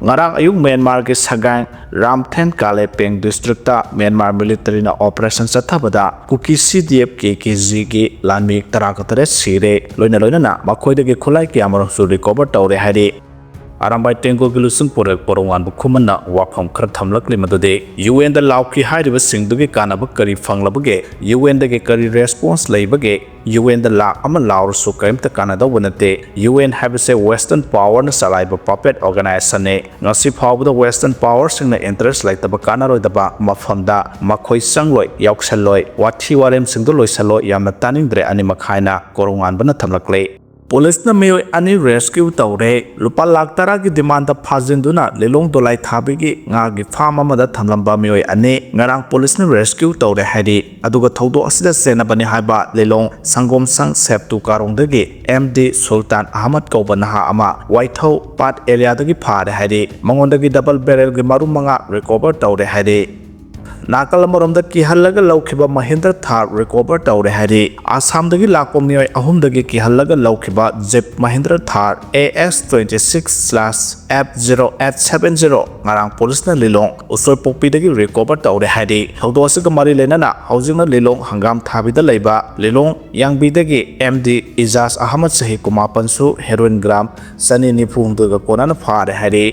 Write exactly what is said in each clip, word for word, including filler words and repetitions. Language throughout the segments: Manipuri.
ꯉꯔꯥꯡ ꯑꯌꯨꯛ ꯃ꯭ꯌꯥꯟꯃꯥꯔꯒꯤ ꯁꯒꯥꯏ ꯔꯥꯝꯊꯦꯟ ꯀꯥꯂꯦꯄꯦꯡ ꯗꯤꯁꯇ꯭ꯔꯤꯛꯇ ꯃ꯭ꯌꯥꯟꯃꯥꯔ ꯃꯤꯂꯤꯇꯔꯤꯅ ꯑꯣꯄꯔꯦꯁꯟ ꯆꯠꯊꯕꯗ ꯀꯨꯀꯤ ꯁꯤ ꯗꯤ ꯑꯦꯐ ꯀꯦ ꯀꯦ ꯖꯤꯒꯤ ꯂꯥꯟꯃꯤ ꯇꯔꯥꯒ ꯇꯔꯦꯠ ꯁꯤꯔꯦ꯫ ꯂꯣꯏꯅ ꯂꯣꯏꯅꯅ ꯃꯈꯣꯏꯗꯒꯤ ꯈꯨꯠꯂꯥꯏ ꯀꯌꯥꯃꯔꯨꯝꯁꯨ ꯔꯤꯀꯣꯚꯔ ꯇꯧꯔꯦ ꯍꯥꯏꯔꯤ꯫ ꯑꯔꯥꯝꯕꯥꯏ ꯇꯦꯡꯒꯣꯜꯒꯤ ꯂꯨꯆꯤꯡ ꯄꯨꯔꯦꯜ ꯀꯣꯔꯧꯉꯥꯟꯕ ꯈꯨꯃꯟꯅ ꯋꯥꯐꯝ ꯈꯔ ꯊꯝꯂꯛꯂꯤ, ꯃꯗꯨꯗꯤ ꯌꯨ ꯑꯦꯟꯗ ꯂꯥꯎꯈꯤ ꯍꯥꯏꯔꯤꯕꯁꯤꯡꯗꯨꯒꯤ ꯀꯥꯟꯅꯕ ꯀꯔꯤ ꯐꯪꯂꯕꯒꯦ? ꯌꯨ ꯑꯦꯟꯗꯒꯤ ꯀꯔꯤ ꯔꯦꯁꯄꯣꯟꯁ ꯂꯩꯕꯒꯦ? ꯌꯨ ꯑꯦꯟꯗ ꯂꯥꯛ ꯑꯃ ꯂꯥꯎꯔꯁꯨ ꯀꯔꯤꯝꯇ ꯀꯥꯟꯅꯗꯧꯕ ꯅꯠꯇꯦ꯫ ꯌꯨ ꯑꯦꯟ ꯍꯥꯏꯕꯁꯦ ꯋꯦꯁꯇꯔꯟ ꯄꯥꯋꯔꯅ ꯆꯂꯥꯏꯕ ꯄꯄꯦꯠ ꯑꯣꯔꯒꯅꯥꯏꯖꯦꯁꯟꯅꯤ꯫ ꯉꯁꯤ ꯐꯥꯎꯕꯗ ꯋꯦꯁꯇꯔꯟ ꯄꯥꯋꯔꯁꯤꯡꯅ ꯏꯟꯇꯔꯦꯁ ꯂꯩꯇꯕ, ꯀꯥꯟꯅꯔꯣꯏꯗꯕ ꯃꯐꯝꯗ ꯃꯈꯣꯏ ꯆꯪꯂꯣꯏ, ꯌꯥꯎꯁꯜꯂꯣꯏ꯫ ꯋꯥꯊꯤ ꯋꯥꯔꯦꯝꯁꯤꯡꯗꯨ ꯂꯣꯏꯁꯜꯂꯣ, ꯌꯥꯝꯅ ꯇꯥꯅꯤꯡꯗ꯭ꯔꯦ ꯑꯅꯤꯃꯛ ꯍꯥꯏꯅ ꯀꯣꯔꯧꯉꯥꯟꯕꯅ ꯊꯝꯂꯛꯂꯤ꯫ ꯄꯨꯂꯤꯁꯅ ꯃꯤꯑꯣꯏ ꯑꯅꯤ ꯔꯦꯁꯀ꯭ꯌꯨ ꯇꯧꯔꯦ꯫ ꯂꯨꯄꯥ ꯂꯥꯈ ꯇꯔꯥꯒꯤ ꯗꯤꯃꯥꯟꯗ ꯐꯥꯖꯤꯟꯗꯨꯅ ꯂꯤꯂꯣꯡ ꯗꯣꯂꯥꯏ ꯊꯥꯕꯤꯒꯤ ꯉꯥꯒꯤ ꯐꯥꯔꯝ ꯑꯃꯗ ꯊꯝꯂꯝꯕ ꯃꯤꯑꯣꯏ ꯑꯅꯤ ꯉꯔꯥꯡ ꯄꯨꯂꯤꯁꯅ ꯔꯦꯁꯀ꯭ꯌꯨ ꯇꯧꯔꯦ ꯍꯥꯏꯔꯤ꯫ ꯑꯗꯨꯒ ꯊꯧꯗꯣꯛ ꯑꯁꯤꯗ ꯆꯦꯟꯅꯕꯅꯤ ꯍꯥꯏꯕ ꯂꯤꯂꯣꯡ ꯁꯪꯒꯣꯝ ꯁꯪ ꯁꯦꯞꯇꯨ ꯀꯥꯔꯣꯡꯗꯒꯤ ꯑꯦꯝ ꯗꯤ ꯁꯨꯜꯇꯥꯟ ꯑꯍꯃꯗ ꯀꯧꯕ ꯅꯍꯥ ꯑꯃ ꯋꯥꯏꯊꯧ ꯄꯥꯠ ꯑꯦꯔꯤꯌꯥꯗꯒꯤ ꯐꯥꯔꯦ ꯍꯥꯏꯔꯤ꯫ ꯃꯉꯣꯟꯗꯒꯤ ꯗꯕꯜ ꯕꯦꯔꯦꯜꯒꯤ ꯃꯔꯨꯝ ꯃꯉꯥ ꯔꯤꯀꯣꯚꯔ ꯇꯧꯔꯦ ꯍꯥꯏꯔꯤ꯫ ꯅꯥꯀꯜ ꯑꯃꯔꯣꯝꯗ ꯀꯤꯍꯜꯂꯒ ꯂꯧꯈꯤꯕ ꯃꯍꯤꯟꯗ꯭ꯔ ꯊꯥꯔ ꯔꯤꯀꯣꯚꯔ ꯇꯧꯔꯦ ꯍꯥꯏꯔꯤ꯫ ꯑꯁꯥꯝꯗꯒꯤ ꯂꯥꯛꯄ ꯃꯤꯑꯣꯏ ꯑꯍꯨꯝꯗꯒꯤ ꯀꯤꯍꯜꯂꯒ ꯂꯧꯈꯤꯕ ꯖꯤꯞ ꯃꯍꯤꯟꯗ꯭ꯔ ꯊꯥꯔ A S twenty six slash F zero eight seven zero ꯉꯔꯥꯡ ꯄꯨꯂꯤꯁꯅ ꯂꯤꯂꯣꯡ ꯎꯁꯣꯏꯄꯣꯛꯄꯤꯗꯒꯤ ꯔꯤꯀꯣꯚꯔ ꯇꯧꯔꯦ ꯍꯥꯏꯔꯤ꯫ ꯊꯧꯗꯣꯛ ꯑꯁꯤꯒ ꯃꯔꯤ ꯂꯩꯅꯅ ꯍꯧꯖꯤꯛꯅ ꯂꯤꯂꯣꯡ ꯍꯪꯒꯥꯝ ꯊꯥꯕꯤꯗ ꯂꯩꯕ ꯂꯤꯂꯣꯡ ꯌꯥꯡꯕꯤꯗꯒꯤ ꯑꯦꯝ ꯗꯤ ꯏꯖꯥꯖ ꯑꯍꯃꯗ ꯆꯍꯤ ꯀꯨꯟꯃꯥꯄꯟꯁꯨ ꯍꯦꯔꯣꯏꯟ ꯒ꯭ꯔꯥꯝ ꯆꯅꯤ ꯅꯤꯐꯨ ꯍꯨꯝꯗꯣꯏꯒ ꯀꯣꯟꯅꯅ ꯐꯥꯔꯦ ꯍꯥꯏꯔꯤ꯫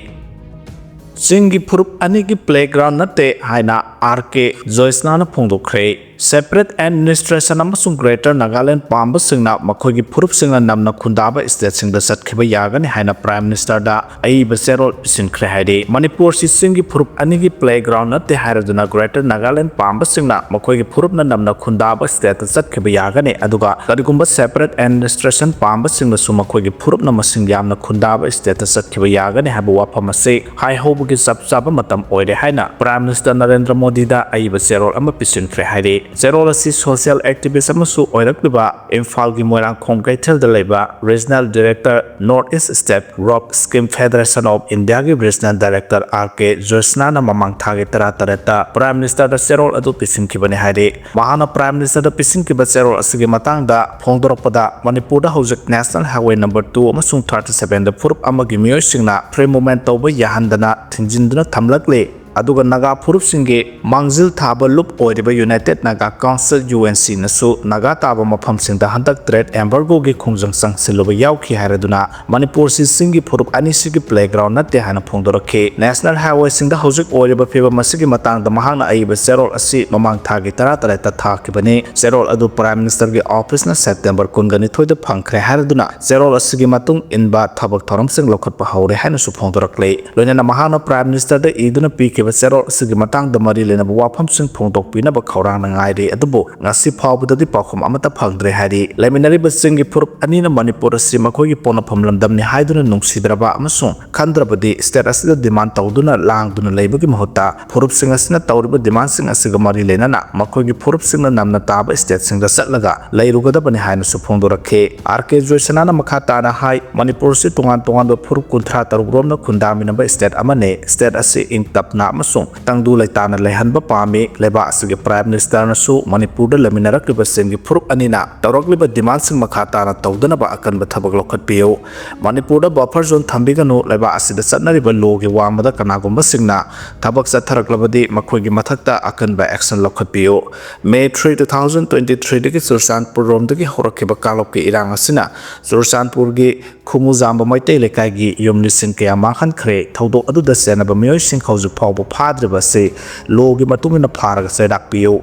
ꯆꯤꯡꯒꯤ ꯐꯨꯔꯨꯞ ꯑꯅꯤꯒꯤ ꯄ꯭ꯂꯦꯒ꯭ꯔꯥꯎꯟ ꯅꯠꯇꯦ ꯍꯥꯏꯅ ꯑꯥꯔ ꯀꯦ ꯖꯣꯏꯁꯅꯥꯅ ꯐꯣꯡꯗꯣꯛꯈ꯭ꯔꯦ꯫ ꯁꯦꯄꯔꯦꯠ ꯑꯦꯗꯃꯤꯅꯤꯁꯇ꯭ꯔꯦꯁꯟ ꯑꯃꯁꯨꯡ ꯒ꯭ꯔꯦꯇꯔ ꯅꯥꯒꯥꯂꯦꯟ ꯄꯥꯝꯕꯁꯤꯡꯅ ꯃꯈꯣꯏꯒꯤ ꯐꯨꯔꯨꯞꯁꯤꯡꯅ ꯅꯝꯅ ꯈꯨꯟꯗꯥꯕ ꯁ꯭ꯇꯦꯠꯁꯤꯡꯗ ꯆꯠꯈꯤꯕ ꯌꯥꯒꯅꯤ ꯍꯥꯏꯅ ꯄ꯭ꯔꯥꯏꯝ ꯃꯤꯅꯤꯁꯇꯔꯗ ꯑꯏꯕ ꯆꯦꯔꯣꯜ ꯄꯤꯁꯤꯟꯈ꯭ꯔꯦ ꯍꯥꯏꯔꯤ꯫ ꯃꯅꯤꯄꯨꯔꯁꯤ ꯆꯤꯡꯒꯤ ꯐꯨꯔꯨꯞ ꯑꯅꯤꯒꯤ ꯄ꯭ꯂꯦꯒ꯭ꯔꯥꯎꯟ ꯅꯠꯇꯦ ꯍꯥꯏꯔꯗꯨꯅ ꯒ꯭ꯔꯦꯇꯔ ꯅꯥꯒꯥꯂꯦꯟ ꯄꯥꯝꯕꯁꯤꯡꯅ ꯃꯈꯣꯏꯒꯤ ꯐꯨꯔꯨꯞꯅ ꯅꯝꯅ ꯈꯨꯟꯗꯥꯕ ꯁ꯭ꯇꯦꯠꯇ ꯆꯠꯈꯤꯕ ꯌꯥꯒꯅꯤ, ꯑꯗꯨꯒ ꯀꯔꯤꯒꯨꯝꯕ ꯁꯦꯄꯔꯦꯠ ꯑꯦꯗꯃꯤꯅꯤꯁꯇ꯭ꯔꯦꯁꯟ ꯄꯥꯝꯕꯁꯤꯡꯅꯁꯨ ꯃꯈꯣꯏꯒꯤ ꯐꯨꯔꯨꯞꯅ ꯃꯁꯤꯡ ꯌꯥꯝꯅ ꯈꯨꯟꯗꯥꯕ ꯁ꯭ꯇꯦꯠꯇ ꯆꯠꯈꯤꯕ ꯌꯥꯒꯅꯤ ꯍꯥꯏꯕ ꯋꯥꯐꯝ ꯑꯁꯤ ꯍꯥꯏꯍꯧꯕꯒꯤ ꯆꯞ ꯆꯥꯕ ꯃꯇꯝ ꯑꯣꯏꯔꯦ ꯍꯥꯏꯅ ꯄ꯭ꯔꯥꯏꯝ ꯃꯤꯅꯤꯁꯇꯔ ꯅꯔꯦꯟꯗ꯭ꯔ ꯃꯣꯗꯤꯗ ꯑꯏꯕ ꯆꯦꯔꯣꯜ ꯑꯃ ꯄꯤꯁꯤꯟꯈ꯭ꯔꯦ ꯍꯥꯏꯔꯤ꯫ ꯆꯦꯔꯣꯜ ꯑꯁꯤ social activist ꯑꯃꯁꯨ ꯑꯣꯏꯔꯛꯂꯤꯕ ꯏꯝꯐꯥꯜꯒꯤ ꯃꯣꯏꯔꯥꯡꯈꯣꯡ ꯀꯩꯊꯦꯜꯗ ꯂꯩꯕ Regional Director, North East State Rope Skiing Federation of Indiaꯒꯤ Regional Director R K ꯖꯣꯏꯁꯅꯥꯅ ꯃꯃꯥꯡ ꯊꯥꯒꯤ ꯇꯔꯥ ꯇꯔꯦꯠꯇ Prime Ministerꯗ ꯆꯦꯔꯣꯜ ꯑꯗꯨ ꯄꯤꯁꯤꯟꯈꯤꯕꯅꯤ ꯍꯥꯏꯔꯤ꯫ ꯃꯍꯥꯛꯅ Prime Ministerꯗ ꯄꯤꯁꯤꯟꯈꯤꯕ ꯆꯦꯔꯣꯜ ꯑꯁꯤꯒꯤ ꯃꯇꯥꯡꯗ ꯐꯣꯡꯗꯣꯔꯛꯄꯗ, ꯃꯅꯤꯄꯨꯔꯗ ꯍꯧꯖꯤꯛ National Highway number two ꯑꯃꯁꯨꯡ thirty sevenꯗ ꯐꯨꯔꯨꯞ ꯑꯃꯒꯤ ꯃꯤꯑꯣꯏꯁꯤꯡꯅ free movement ꯇꯧꯕ ꯌꯥꯍꯟꯗꯅ ꯊꯤꯡꯖꯤꯟꯗꯨꯅ ꯊꯝꯂꯛꯂꯤ꯫ ꯑꯗꯨꯒ ꯅꯥꯒꯥ ꯐꯨꯔꯨꯞꯁꯤꯡꯒꯤ ꯃꯥꯡꯖꯤꯜ ꯊꯥꯕ ꯂꯨꯞ ꯑꯣꯏꯔꯤꯕ United Naga Council, UNCꯅꯁꯨ ꯅꯥꯒꯥ ꯇꯥꯕ ꯃꯐꯝꯁꯤꯡꯗ ꯍꯟꯗꯛ trade embargoꯒꯤ ꯈꯣꯡꯖꯪ ꯆꯪꯁꯤꯜꯂꯨꯕ ꯌꯥꯎꯈꯤ ꯍꯥꯏꯔꯗꯨꯅ, ꯃꯅꯤꯄꯨꯔꯁꯤ ꯆꯤꯡꯒꯤ ꯐꯨꯔꯨꯞ ꯑꯅꯤꯁꯤꯒꯤ playground ꯅꯠꯇꯦ ꯍꯥꯏꯅ ꯐꯣꯡꯗꯣꯔꯛꯈꯤ꯫ National Highwayꯁꯤꯡꯗ ꯍꯧꯖꯤꯛ ꯑꯣꯏꯔꯤꯕ ꯐꯤꯕꯝ ꯑꯁꯤꯒꯤ ꯃꯇꯥꯡꯗ ꯃꯍꯥꯛꯅ ꯑꯏꯕ ꯆꯦꯔꯣꯜ ꯑꯁꯤ ꯃꯃꯥꯡ ꯊꯥꯒꯤ ꯇꯔꯥ ꯇꯔꯦꯠꯇ ꯊꯥꯈꯤꯕꯅꯤ꯫ ꯆꯦꯔꯣꯜ ꯑꯗꯨ Prime Ministerꯒꯤ officeꯅ September ꯀꯨꯟꯒ ꯅꯤꯊꯣꯏꯗ ꯐꯪꯈ꯭ꯔꯦ ꯍꯥꯏꯔꯗꯨꯅ, ꯆꯦꯔꯣꯜ ꯑꯁꯤꯒꯤ ꯃꯇꯨꯡ ꯏꯟꯕ ꯊꯕꯛ ꯊꯧꯔꯝꯁꯤꯡ ꯂꯧꯈꯠꯄ ꯍꯧꯔꯦ ꯍꯥꯏꯅꯁꯨ ꯐꯣꯡꯗꯣꯔꯛꯂꯤ꯫ ꯂꯣꯏꯅꯅ ꯃꯍꯥꯛꯅ Prime Ministerꯗ ꯏꯗꯨꯅ ꯄꯤꯈꯤꯕ ꯆꯦꯔꯣꯜ ꯑꯁꯤꯒꯤ ꯃꯇꯥꯡꯗ ꯃꯔꯤ ꯂꯩꯅꯕ ꯋꯥꯐꯝꯁꯤꯡ ꯐꯣꯡꯗꯣꯛꯄꯤꯅꯕ ꯈꯧꯔꯥꯡꯅ ꯉꯥꯏꯔꯤ, ꯑꯗꯨꯕꯨ ꯉꯁꯤ ꯐꯥꯎꯕꯗꯗꯤ ꯄꯥꯎꯈꯨꯝ ꯑꯃꯠꯇ ꯐꯪꯗ꯭ꯔꯦ ꯍꯥꯏꯔꯤ꯫ ꯂꯩꯃꯤꯟꯅꯔꯤꯕ ꯆꯤꯡꯒꯤ ꯐꯨꯔꯨꯞ ꯑꯅꯤꯅ ꯃꯅꯤꯄꯨꯔ ꯑꯁꯤ ꯃꯈꯣꯏꯒꯤ ꯄꯣꯛꯅꯐꯝ ꯂꯝꯗꯝꯅꯤ ꯍꯥꯏꯗꯨꯅ ꯅꯨꯡꯁꯤꯗ꯭ꯔꯕ ꯑꯃꯁꯨꯡ ꯈꯟꯗ꯭ꯔꯕꯗꯤ state ꯑꯁꯤꯗ demand ꯇꯧꯗꯨꯅ ꯂꯥꯡꯗꯨꯅ ꯂꯩꯕꯒꯤ ꯃꯍꯨꯠꯇ, ꯐꯨꯔꯨꯞꯁꯤꯡ ꯑꯁꯤꯅ ꯇꯧꯔꯤꯕ demandꯁꯤꯡ ꯑꯁꯤꯒ ꯃꯔꯤ ꯂꯩꯅꯅ ꯃꯈꯣꯏꯒꯤ ꯐꯨꯔꯨꯞꯁꯤꯡꯅ ꯅꯝꯅ ꯇꯥꯕ stateꯁꯤꯡꯗ ꯆꯠꯂꯒ ꯂꯩꯔꯨꯒꯗꯕꯅꯤ ꯍꯥꯏꯅꯁꯨ ꯐꯣꯡꯗꯣꯔꯛꯈꯤ꯫ R K ꯖꯣꯏꯁꯅꯥꯅ ꯃꯈꯥ ꯇꯥꯅ ꯍꯥꯏ, ꯃꯅꯤꯄꯨꯔ ꯑꯁꯤ ꯇꯣꯉꯥꯟ ꯇꯣꯉꯥꯟꯕ ꯐꯨꯔꯨꯞ ꯀꯨꯟꯊ꯭ꯔꯥ ꯇꯔꯨꯛ ꯔꯣꯝꯅ ꯈꯨꯟꯗꯥꯃꯤꯟꯅꯕ state ꯑꯃꯅꯤ꯫ State ꯑꯁꯤ ꯏꯪ ꯇꯞꯅ ꯑꯃꯁꯨꯡ ꯇꯪꯗꯨ ꯂꯩꯇꯥꯅ ꯂꯩꯍꯟꯕ ꯄꯥꯝꯃꯤ꯫ ꯂꯩꯕꯥꯛ ꯑꯁꯤꯒꯤ Prime Ministerꯅꯁꯨ ꯃꯅꯤꯄꯨꯔꯗ ꯂꯩꯃꯤꯟꯅꯔꯛꯂꯤꯕꯁꯤꯡꯒꯤ ꯐꯨꯔꯨꯞ ꯑꯅꯤꯅ ꯇꯧꯔꯛꯂꯤꯕ demandꯁꯤꯡ ꯃꯈꯥ ꯇꯥꯅ ꯇꯧꯗꯅꯕ ꯑꯀꯟꯕ ꯊꯕꯛ ꯂꯧꯈꯠꯄꯤꯌꯨ꯫ ꯃꯅꯤꯄꯨꯔꯗ buffer zone ꯊꯝꯕꯤꯒꯅꯨ꯫ ꯂꯩꯕꯥꯛ ꯑꯁꯤꯗ ꯆꯠꯅꯔꯤꯕ lawꯒꯤ ꯋꯥꯡꯃꯗ ꯀꯅꯥꯒꯨꯝꯕꯁꯤꯡꯅ ꯊꯕꯛ ꯆꯠꯊꯔꯛꯂꯕꯗꯤ ꯃꯈꯣꯏꯒꯤ ꯃꯊꯛꯇ ꯑꯀꯟꯕ action ꯂꯧꯈꯠꯄꯤꯌꯨ꯫ May three, two thousand twenty-threeꯗꯒꯤ Churachandpur ꯔꯣꯝꯗꯒꯤ ꯍꯧꯔꯛꯈꯤꯕ ꯀꯥꯡꯂꯨꯞꯀꯤ ꯏꯔꯥꯡ ꯑꯁꯤꯅ ꯆꯨꯔꯆꯥꯟꯄꯨꯔꯒꯤ ꯈꯨꯃꯨꯖꯥꯝꯕ ꯃꯩꯇꯩ ꯂꯩꯀꯥꯏꯒꯤ ꯌꯨꯝ ꯂꯤꯁꯤꯡ ꯀꯌꯥ ꯃꯥꯡꯍꯟꯈ꯭ꯔꯦ꯫ ꯊꯧꯗꯣꯛ ꯑꯗꯨꯗ ꯆꯦꯟꯅꯕ ꯃꯤꯑꯣꯏꯁꯤꯡ ꯍꯧꯖꯤꯛ ꯐꯥꯎꯕ ꯐꯥꯗ꯭ꯔꯤꯕ ꯑꯁꯤ lawꯒꯤ ꯃꯇꯨꯡ ꯏꯟꯅ ꯐꯥꯔꯒ ꯆꯩꯔꯥꯛ ꯄꯤꯌꯨ꯫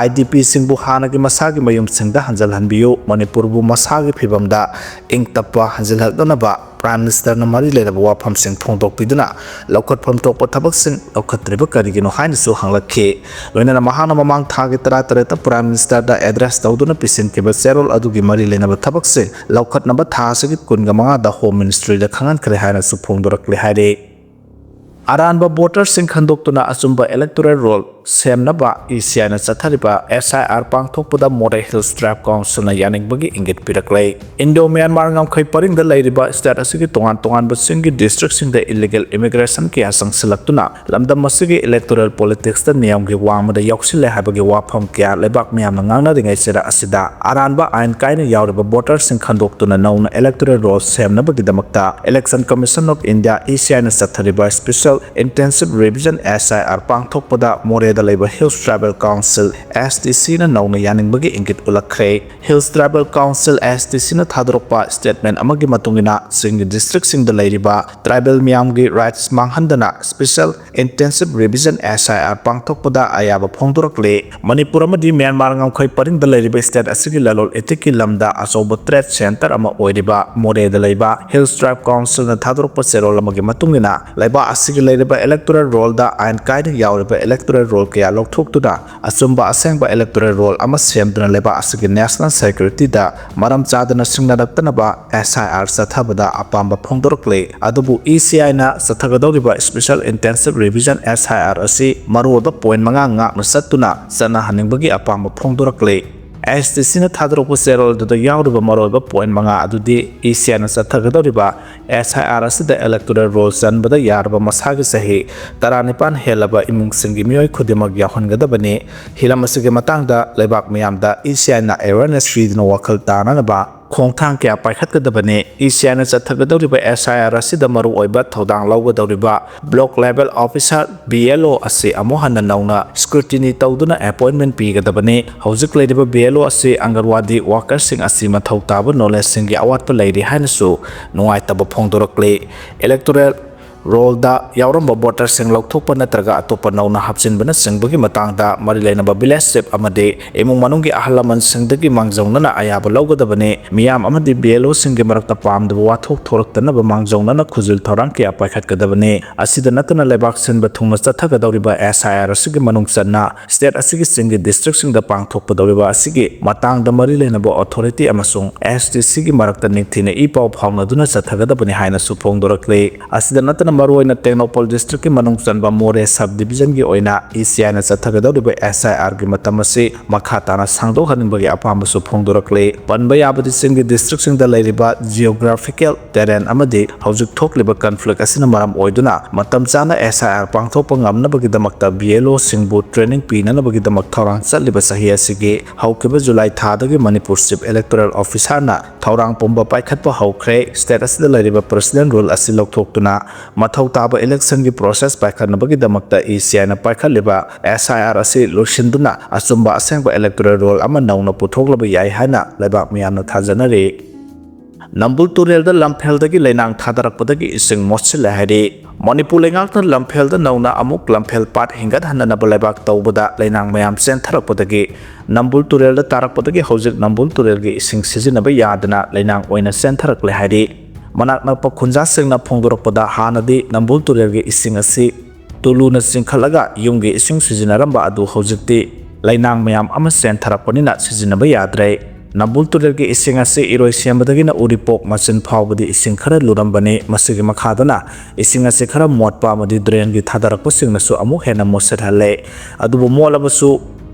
IDPꯁꯤꯡꯕꯨ ꯍꯥꯟꯅꯒꯤ ꯃꯁꯥꯒꯤ ꯃꯌꯨꯝꯁꯤꯡꯗ ꯍꯟꯖꯤꯜꯍꯟꯕꯤꯌꯨ꯫ ꯃꯅꯤꯄꯨꯔꯕꯨ ꯃꯁꯥꯒꯤ ꯐꯤꯕꯝꯗ ꯏꯪ ꯇꯞꯄ ꯍꯟꯖꯤꯜꯍꯟꯅꯕ Prime Ministerꯅ ꯃꯔꯤ ꯂꯩꯅꯕ ꯋꯥꯐꯝꯁꯤꯡ ꯐꯣꯡꯗꯣꯛꯄꯤꯗꯨꯅ ꯂꯧꯈꯠꯐꯝ ꯊꯣꯛꯄ ꯊꯕꯛꯁꯤꯡ ꯂꯧꯈꯠꯇ꯭ꯔꯤꯕ ꯀꯔꯤꯒꯤꯅꯣ ꯍꯥꯏꯅꯁꯨ ꯍꯪꯂꯛꯈꯤ꯫ ꯂꯣꯏꯅꯅ ꯃꯍꯥꯛꯅ ꯃꯃꯥꯡ ꯊꯥꯒꯤ ꯇꯔꯥ ꯇꯔꯦꯠꯇ Prime Ministerꯗ address ꯇꯧꯗꯨꯅ ꯄꯤꯁꯤꯟꯈꯤꯕ ꯆꯦꯔꯣꯜ ꯑꯗꯨꯒꯤ ꯃꯔꯤ ꯂꯩꯅꯕ ꯊꯕꯛꯁꯤꯡ ꯂꯧꯈꯠꯅꯕ ꯊꯥ ꯑꯁꯤꯒꯤ ꯀꯨꯟꯒ ꯃꯉꯥꯗ Home Ministryꯗ ꯈꯪꯍꯟꯈ꯭ꯔꯦ ꯍꯥꯏꯅꯁꯨ ꯐꯣꯡꯗꯣꯔꯛꯂꯦ ꯍꯥꯏꯔꯤ꯫ ꯑꯔꯥꯟꯕ voterꯁꯤꯡ ꯈꯟꯗꯣꯛꯇꯨꯅ ꯑꯆꯨꯝꯕ electoral roll ꯁꯦꯝꯅꯕ ꯏ ꯁꯤ ꯑꯥꯏꯅ ꯆꯠꯊꯔꯤꯕ ꯑꯦꯁ ꯑꯥꯏ ꯑꯥꯔ ꯄꯥꯡꯊꯣꯛꯄꯗ ꯃꯣꯔꯦ ꯍꯤꯜꯁ ꯇ꯭ꯔꯥꯏꯕ ꯀꯥꯎꯟꯁꯤꯜꯅ ꯌꯥꯅꯤꯡꯕꯒꯤ ꯏꯪꯒꯤꯠ ꯄꯤꯔꯛꯂꯦ꯫ ꯏꯟꯗꯣ ꯃ꯭ꯌꯥꯟꯃꯥꯔ ꯉꯝꯈꯩ ꯄꯔꯤꯡꯗ ꯂꯩꯔꯤꯕ ꯁ꯭ꯇꯦꯠ ꯑꯁꯤꯒꯤ ꯇꯣꯉꯥꯟ ꯇꯣꯉꯥꯟꯕ ꯆꯤꯡꯒꯤ ꯗꯤꯁꯇ꯭ꯔꯤꯛꯁꯤꯡꯗ ꯏꯂꯤꯒꯦꯜ ꯏꯃꯤꯒ꯭ꯔꯦꯁꯟ ꯀꯌꯥ ꯆꯪꯁꯤꯜꯂꯛꯇꯨꯅ ꯂꯝꯗꯝ ꯑꯁꯤꯒꯤ ꯏꯂꯦꯛꯇꯣꯔꯦꯜ ꯄꯣꯂꯤꯇꯤꯛꯁꯇ ꯅꯤꯌꯝꯒꯤ ꯋꯥꯡꯃꯗ ꯌꯥꯎꯁꯤꯜꯂꯦ ꯍꯥꯏꯕꯒꯤ ꯋꯥꯐꯝ ꯀꯌꯥ ꯂꯩꯕꯥꯛ ꯃꯤꯌꯥꯝꯅ ꯉꯥꯡꯅꯔꯤꯉꯩꯁꯤꯗ ꯑꯁꯤꯗ ꯑꯔꯥꯟꯕ ꯑꯥꯏꯟ ꯀꯥꯏꯅ ꯌꯥꯎꯔꯤꯕ ꯚꯣꯇꯔꯁꯤꯡ ꯈꯟꯗꯣꯛꯇꯨꯅ ꯅꯧꯅ ꯏꯂꯦꯛꯇꯣꯔꯦꯜ ꯔꯣꯜ ꯁꯦꯝꯅꯕꯒꯤꯗꯃꯛꯇ election commission of India, E C ꯑꯥꯏꯅ ꯆꯠꯊꯔꯤꯕ special intensive revision, S I R, ꯄꯥꯡꯊꯣꯛꯄꯗ ꯃꯣꯔꯦꯗ ꯂꯩꯕ hills tribal council, S T ꯁꯤꯅ ꯅꯧꯅ ꯌꯥꯅꯤꯡꯕꯒꯤ ꯏꯪꯒꯤꯠ ꯎꯠꯂꯛꯈ꯭ꯔꯦ꯫ Hills tribal council, S T ꯁꯤꯅ ꯊꯥꯗꯣꯔꯛꯄ ꯁ꯭ꯇꯦꯠꯃꯦꯟ ꯑꯃꯒꯤ ꯃꯇꯨꯡ ꯏꯟꯅ, ꯆꯤꯡꯒꯤ ꯗꯤꯁꯇ꯭ꯔꯤꯛꯁꯤꯡꯗ ꯂꯩꯔꯤꯕ ꯇ꯭ꯔꯥꯏꯕꯦꯜ ꯃꯤꯌꯥꯝꯒꯤ rights ꯃꯥꯡꯍꯟꯗꯅ special intensive revision, S I R, ꯄꯥꯡꯊꯣꯛꯄꯗ ꯑꯌꯥꯕ ꯐꯣꯡꯗꯣꯔꯛꯂꯦ꯫ ꯃꯅꯤꯄꯨꯔ ꯑꯃꯗꯤ ꯃ꯭ꯌꯥꯟꯃꯥꯔ ꯉꯝꯈꯩ ꯄꯔꯤꯡꯗ ꯂꯩꯔꯤꯕ ꯁ꯭ꯇꯦꯠ ꯑꯁꯤꯒꯤ ꯂꯂꯣꯟ ꯏꯇꯤꯛꯀꯤ ꯂꯝꯗ ꯑꯆꯧꯕ ꯇ꯭ꯔꯦꯗ ꯁꯦꯟꯇꯔ ꯑꯃ ꯑꯣꯏꯔꯤꯕ ꯃꯣꯔꯦꯗ ꯂꯩꯕ ꯍꯤꯜꯁ ꯇ꯭ꯔꯥꯏꯕ ꯀꯥꯎꯟꯁꯤꯜꯅ ꯊꯥꯗꯣꯔꯛꯄ ꯆꯦꯔꯣꯜ ꯑꯃꯒꯤ ꯃꯇꯨꯡ ꯏꯟꯅ, ꯂꯩꯕꯥꯛ ꯑꯁꯤꯒꯤ ꯂꯩꯔꯤꯕ ꯏꯂꯦꯛꯇꯣꯔꯦꯜ ꯔꯣꯜꯗ ꯑꯥꯏꯟ ꯀꯥꯏꯅ ꯌꯥꯎꯔꯤꯕ ꯏꯂꯦꯛꯇꯣꯔꯦꯜ ꯔꯣꯜ ꯀꯌꯥ ꯂꯧꯊꯣꯛꯇꯨꯅ ꯑꯆꯨꯝꯕ ꯑꯁꯦꯡꯕ ꯏꯂꯦꯛꯇꯣꯔꯦꯜ ꯔꯣꯜ ꯑꯃ ꯁꯦꯝꯗꯨꯅ ꯂꯩꯕꯥꯛ ꯑꯁꯤꯒꯤ ꯅꯦꯁꯅꯦꯜ ꯁꯦꯀ꯭ꯌꯨꯔꯤꯇꯤꯗ ꯃꯔꯝ ꯆꯥꯗꯅ ꯁꯤꯡꯅꯔꯛꯇꯅꯕ ꯑꯦꯁ ꯑꯥꯏ ꯑꯥꯔ ꯆꯠꯊꯕꯗ ꯑꯄꯥꯝꯕ ꯐꯣꯡꯗꯣꯔꯛꯂꯦ꯫ ꯑꯗꯨꯕꯨ ꯏ ꯁꯤ ꯑꯥꯏꯅ ꯆꯠꯊꯒꯗꯧꯔꯤꯕ special intensive revision, S I R, ꯑꯁꯤ ꯃꯔꯨꯑꯣꯏꯕ ꯄꯣꯏꯟ ꯃꯉꯥ ꯉꯥꯛꯅ ꯆꯠꯇꯨꯅ ꯆꯠꯅꯍꯟꯅꯤꯡꯕꯒꯤ ꯑꯄꯥꯝꯕ ꯐꯣꯡꯗꯣꯔꯛꯂꯦ꯫ ꯑꯦꯁ ꯇꯤ ꯁꯤꯅ ꯊꯥꯗꯣꯔꯛꯄ ꯆꯦꯔꯣꯜꯗꯨꯗ ꯌꯥꯎꯔꯤꯕ ꯃꯔꯨꯑꯣꯏꯕ ꯄꯣꯏꯟ ꯃꯉꯥ ꯑꯗꯨꯗꯤ ꯏ ꯁꯤ ꯑꯥꯏꯅ ꯆꯠꯊꯒꯗꯧꯔꯤꯕ ꯑꯦꯁ ꯑꯥꯏ ꯑꯥꯔ ꯑꯁꯤꯗ ꯏꯂꯦꯛꯇꯣꯔꯦꯜ ꯔꯣꯜ ꯆꯟꯕꯗ ꯌꯥꯔꯕ ꯃꯁꯥꯒꯤ ꯆꯍꯤ ꯇꯔꯥꯅꯤꯄꯥꯟ ꯍꯦꯜꯂꯕ ꯏꯃꯨꯡꯁꯤꯡꯒꯤ ꯃꯤꯑꯣꯏ ꯈꯨꯗꯤꯡꯃꯛ ꯌꯥꯎꯍꯟꯒꯗꯕꯅꯤ꯫ ꯍꯤꯔꯝ ꯑꯁꯤꯒꯤ ꯃꯇꯥꯡꯗ ꯂꯩꯕꯥꯛ ꯃꯤꯌꯥꯝꯗ ꯏ ꯁꯤ ꯑꯥꯏꯅ ꯑꯦꯋꯦꯔꯅꯦꯁ ꯄꯤꯗꯨꯅ ꯋꯥꯈꯜ ꯇꯥꯅꯅꯕ ꯈꯣꯡꯊꯥꯡ ꯀꯌꯥ ꯄꯥꯏꯈꯠꯀꯗꯕꯅꯤ꯫ ꯏ ꯁꯤ ꯑꯥꯏꯅ ꯆꯠꯊꯒꯗꯧꯔꯤꯕ ꯑꯦꯁ ꯑꯥꯏ ꯑꯥꯔ ꯑꯁꯤꯗ ꯃꯔꯨꯑꯣꯏꯕ ꯊꯧꯗꯥꯡ ꯂꯧꯒꯗꯧꯔꯤꯕ block level officer, B L ꯑꯣ, ꯑꯁꯤ ꯑꯃꯨꯛ ꯍꯟꯅ ꯅꯧꯅ ꯁ꯭ꯀ꯭ꯔꯨꯇꯤꯅꯤ ꯇꯧꯗꯨꯅ ꯑꯦꯄꯣꯏꯟꯃꯦꯟ ꯄꯤꯒꯗꯕꯅꯤ꯫ ꯍꯧꯖꯤꯛ ꯂꯩꯔꯤꯕ ꯕꯤ ꯑꯦꯜ ꯑꯣ ꯑꯁꯤ ꯑꯪꯒꯟꯋꯥꯗꯤ ꯋꯥꯀꯔꯁꯤꯡ ꯑꯁꯤ ꯃꯊꯧ ꯇꯥꯕ ꯅꯣꯂꯦꯖꯁꯤꯡꯒꯤ ꯑꯋꯥꯠꯄ ꯂꯩꯔꯤ ꯍꯥꯏꯅꯁꯨ ꯅꯨꯡꯉꯥꯏꯇꯕ ꯐꯣꯡꯗꯣꯔꯛꯂꯤ꯫ ꯏꯂꯦꯛꯇꯣꯔꯦꯜ ꯔꯣꯜꯗ ꯌꯥꯎꯔꯝꯕ ꯚꯣꯇꯔꯁꯤꯡ ꯂꯧꯊꯣꯛꯄ ꯅꯠꯇ꯭ꯔꯒ ꯑꯇꯣꯞꯄ ꯅꯧꯅ ꯍꯥꯞꯆꯤꯟꯕꯅꯆꯤꯡꯕꯒꯤ ꯃꯇꯥꯡꯗ ꯃꯔꯤ ꯂꯩꯅꯕ ꯚꯤꯂꯦꯖ ꯆꯤꯐ ꯑꯃꯗꯤ ꯏꯃꯨꯡ ꯃꯅꯨꯡꯒꯤ ꯑꯍꯜ ꯂꯃꯟꯁꯤꯡꯗꯒꯤ ꯃꯥꯡꯖꯧꯅꯅ ꯑꯌꯥꯕ ꯂꯧꯒꯗꯕꯅꯤ꯫ ꯃꯤꯌꯥꯝ ꯑꯃꯗꯤ ꯕꯤ ꯑꯦꯜ ꯑꯣꯁꯤꯡꯒꯤ ꯃꯔꯛꯇ ꯄꯥꯝꯗꯕ ꯋꯥꯊꯣꯛ ꯊꯣꯔꯛꯇꯅꯕ ꯃꯥꯡꯖꯧꯅꯅ ꯈꯨꯖꯤꯜ ꯊꯧꯔꯥꯡ ꯀꯌꯥ ꯄꯥꯏꯈꯠꯀꯗꯕꯅꯤ꯫ ꯑꯁꯤꯗ ꯅꯠꯇꯅ ꯂꯩꯕꯥꯛ ꯁꯤꯟꯕ ꯊꯨꯡꯅ ꯆꯠꯊꯒꯗꯧꯔꯤꯕ ꯑꯦꯁ ꯑꯥꯏ ꯑꯥꯔ ꯑꯁꯤꯒꯤ ꯃꯅꯨꯡ ꯆꯟꯅ ꯁ꯭ꯇꯦꯠ ꯑꯁꯤꯒꯤ ꯆꯤꯡꯒꯤ ꯗꯤꯁꯇ꯭ꯔꯤꯛꯁꯤꯡꯗ ꯄꯥꯡꯊꯣꯛꯀꯗꯧꯔꯤꯕ ꯑꯁꯤꯒꯤ ꯃꯇꯥꯡꯗ ꯃꯔꯤ ꯂꯩꯅꯕ ꯑꯣꯊꯣꯔꯤꯇꯤ ꯑꯃꯁꯨꯡ ꯑꯦꯁ ꯇꯤ ꯁꯤꯒꯤ ꯃꯔꯛꯇ ꯅꯤꯡꯊꯤꯅ ꯏ ꯄꯥꯎ ꯐꯥꯎꯅꯗꯨꯅ ꯆꯠꯊꯒꯗꯕꯅꯤ ꯍꯥꯏꯅꯁꯨ ꯐꯣꯡꯗꯣꯔꯛꯂꯤ꯫ ꯑꯁꯤꯗ ꯅꯠꯇꯅ ꯃꯔꯨꯑꯣꯏꯅ ꯇꯦꯡꯅꯧꯄꯜ district ꯀꯤ ꯃꯅꯨꯡ ꯆꯟꯕ ꯃꯣꯔꯦ sub division ꯒꯤ ꯑꯣꯏꯅ E C I ꯅ ꯆꯠꯊꯒꯗꯧꯔꯤꯕ S I R ꯒꯤ ꯃꯇꯝ ꯑꯁꯤ ꯃꯈꯥ ꯇꯥꯅ ꯁꯥꯡꯗꯣꯛꯍꯟꯅꯤꯡꯕꯒꯤ ꯑꯄꯥꯝꯕꯁꯨ ꯐꯣꯡꯗꯣꯔꯛꯂꯤ꯫ ꯄꯟꯕ ꯌꯥꯕꯗꯤ ꯆꯤꯡꯒꯤ district ꯁꯤꯡꯗ ꯂꯩꯔꯤꯕ geographical terrain ꯑꯃꯗꯤ ꯍꯧꯖꯤꯛ ꯊꯣꯛꯂꯤꯕ conflict ꯑꯁꯤꯅ ꯃꯔꯝ ꯑꯣꯏꯗꯨꯅ ꯃꯇꯝ ꯆꯥꯅ S I R ꯄꯥꯡꯊꯣꯛꯄ ꯉꯝꯅꯕꯒꯤꯗꯃꯛꯇ B L O ꯁꯤꯡꯕꯨ training ꯄꯤꯅꯅꯕꯒꯤꯗꯃꯛ ꯊꯧꯔꯥꯡ ꯆꯠꯂꯤꯕ ꯆꯍꯤ ꯑꯁꯤꯒꯤ ꯍꯧꯈꯤꯕ ꯖꯨꯂꯥꯏ ꯊꯥꯗꯒꯤ ꯃꯅꯤꯄꯨꯔ Chief Electoral Officer ꯅ ꯊꯧꯔꯥꯡ ꯄꯨꯝꯕ ꯄꯥꯏꯈꯠꯄ ꯍꯧꯈ꯭ꯔꯦ꯫ State ꯑꯁꯤꯗ ꯂꯩꯔꯤꯕ personal rule ꯑꯁꯤ ꯂꯧꯊꯣꯛꯇꯨꯅ ꯃꯊꯧ ꯇꯥꯕ election ꯒꯤ process ꯄꯥꯏꯈꯠꯅꯕꯒꯤꯗꯃꯛꯇ E C I ꯅ ꯄꯥꯏꯈꯠꯂꯤꯕ S I R ꯑꯁꯤ ꯂꯣꯏꯁꯤꯟꯗꯨꯅ ꯑꯆꯨꯝꯕ ꯑꯁꯦꯡꯕ electoral roll ꯑꯃ ꯅꯧꯅ ꯄꯨꯊꯣꯛꯂꯕ ꯌꯥꯏ ꯍꯥꯏꯅ ꯂꯩꯕꯥꯛ ꯃꯤꯌꯥꯝꯅ ꯊꯥꯖꯅꯔꯤ꯫ ꯅꯝꯕꯨꯜ ꯇꯨꯔꯦꯜꯗ ꯂꯝꯐꯦꯜꯗꯒꯤ ꯂꯩꯅꯥꯡ ꯊꯥꯗꯔꯛꯄꯗꯒꯤ ꯏꯁꯤꯡ ꯃꯣꯠꯁꯤꯜꯂꯦ ꯍꯥꯏꯔꯤ꯫ ꯃꯅꯤꯄꯨꯔ ꯂꯩꯉꯥꯛꯅ ꯂꯝꯐꯦꯜꯗ ꯅꯧꯅ ꯑꯃꯨꯛ ꯂꯝꯐꯦꯜ ꯄꯥꯠ ꯍꯤꯡꯒꯠꯍꯟꯅꯅꯕ ꯂꯩꯕꯥꯛ ꯇꯧꯕꯗ ꯂꯩꯅꯥꯡ ꯃꯌꯥꯝ ꯆꯦꯟꯊꯔꯛꯄꯗꯒꯤ ꯅꯝꯕꯨꯜ ꯇꯨꯔꯦꯜꯗ ꯇꯥꯔꯛꯄꯗꯒꯤ ꯍꯧꯖꯤꯛ ꯅꯝꯕꯨꯜ ꯇꯨꯔꯦꯜꯒꯤ ꯏꯁꯤꯡ ꯁꯤꯖꯤꯟꯅꯕ ꯌꯥꯗꯅ ꯂꯩꯅꯥꯡ ꯑꯣꯏꯅ ꯆꯦꯟꯊꯔꯛꯂꯦ ꯍꯥꯏꯔꯤ꯫ ꯃꯅꯥꯛ ꯅꯛꯄ ꯈꯨꯟꯖꯥꯁꯤꯡꯅ ꯐꯣꯡꯗꯣꯔꯛꯄꯗ ꯍꯥꯟꯅꯗꯤ ꯅꯝꯕꯨꯜ ꯇꯨꯔꯦꯜꯒꯤ ꯏꯁꯤꯡ ꯑꯁꯤ ꯇꯨꯂꯨꯅ ꯆꯤꯡꯈꯠꯂꯒ ꯌꯨꯝꯒꯤ ꯏꯁꯤꯡ ꯁꯤꯖꯤꯟꯅꯔꯝꯕ ꯑꯗꯨ ꯍꯧꯖꯤꯛꯇꯤ ꯂꯩꯅꯥꯡ ꯃꯌꯥꯝ ꯑꯃ ꯆꯦꯟꯊꯔꯛꯄꯅꯤꯅ ꯁꯤꯖꯤꯟꯅꯕ ꯌꯥꯗ꯭ꯔꯦ꯫ ꯅꯝꯕꯨꯜ ꯇꯨꯔꯦꯜꯒꯤ ꯏꯁꯤꯡ ꯑꯁꯤ ꯏꯔꯣꯏ ꯁꯦꯝꯕꯗꯒꯤꯅ ꯎꯔꯤꯄꯣꯛ ꯃꯆꯤꯟ ꯐꯥꯎꯕꯗꯤ ꯏꯁꯤꯡ ꯈꯔ ꯂꯨꯔꯝꯕꯅꯤ꯫ ꯃꯁꯤꯒꯤ ꯃꯈꯥꯗꯅ ꯏꯁꯤꯡ ꯑꯁꯤ ꯈꯔ ꯃꯣꯠꯄ ꯑꯃꯗꯤ drain ꯒꯤ ꯊꯥꯗꯔꯛꯄꯁꯤꯡꯅꯁꯨ ꯑꯃꯨꯛ ꯍꯦꯟꯅ ꯃꯣꯠꯁꯤꯠꯍꯜꯂꯦ꯫ ꯑꯗꯨꯕꯨ ꯃꯣꯠꯂꯕꯁꯨ